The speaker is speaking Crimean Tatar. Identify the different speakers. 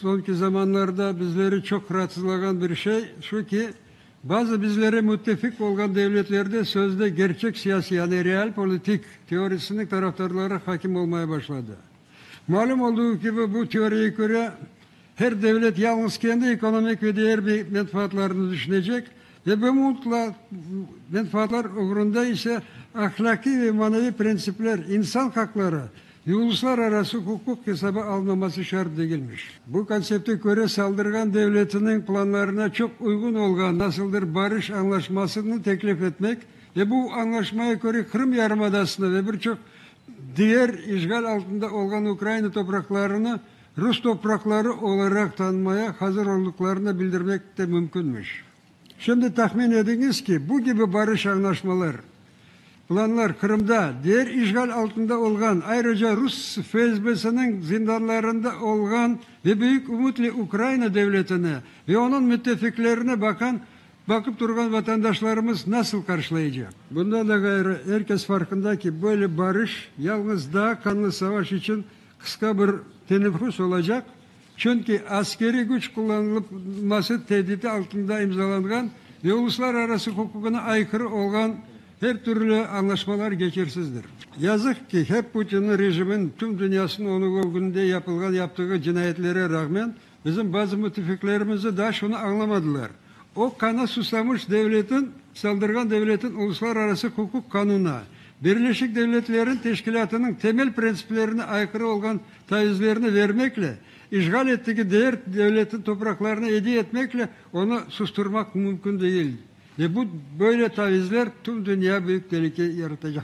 Speaker 1: Soñki zamanlarda bizleri çoq raatsızlağan bir şey şu ki, bazı bizlere müttefik olğan devletlerde sözde gerçek siyasiy, yani realpolitik teorisiniñ tarafdarları hakim olmaya başladı. Malüm olduğı kibi, bu teoriye köre, her devlet yalnız kendi ekonomik ve diğer bir menfaatlarını düşünecek ve bu menfaatlar oğrunda ise ahlâqiy ve maneviy printsipler, insan haqları ve uluslararası huquq hesaba alınmaması şart degilmiş. Bu konsepte köre saldırğan devletiniñ planlarına çoq uyğun olğan nasıldır barış añlaşmasını teklif etmek ve bu añlaşmaya köre Qırım yarımadasını ve bir çoq diger işğal altında olğan Ukraina topraqlarını rus topraqları olaraq tanımaya hazır olduqlarını bildirmek de mümkünmiş. Şimdi tahmin ediñiz ki, bu kibi barış añlaşmalar, planlar Qırımda, diğer işğal altında olğan, ayrıca rus FSBsiniñ zindanlarında olğan ve büyük ümütle Ukraina devletine ve onıñ müttefiklerine baqan, baqıp turğan vatandaşlarımız nasıl qarşılaycaq? Bundan da ğayrı, er kes farqında ki, böyle barış yalnız daa qanlı savaş içün qısqa bir teneffüs olacaq, çünki askeriy küç qullanılması tehditi altında imzalanğan ve uluslararası huquqına aykırı olğan her türlü añlaşmalar keçersizdir. Yazıq ki, hep Putinniñ rejiminiñ tüm dünyasınıñ onıñ ögünde yapılğan yaptığı cinayetlere rağmen bizim bazı müttefiqlerimiz daa şunı añlamadılar, o qana susamış devletin, saldırğan devletin uluslararası huquq qanunına, Birleşik Devletlerniñ Teşkilâtınıñ temel printsiplerine aykırı olğan tavizlerni vermekle, işğal ettigi diğer devletin topraqlarını ediye etmekle onı susturmaq mümkün degil. Ve bu böyle tavizler tüm dünya büyük telüke yaratacaq.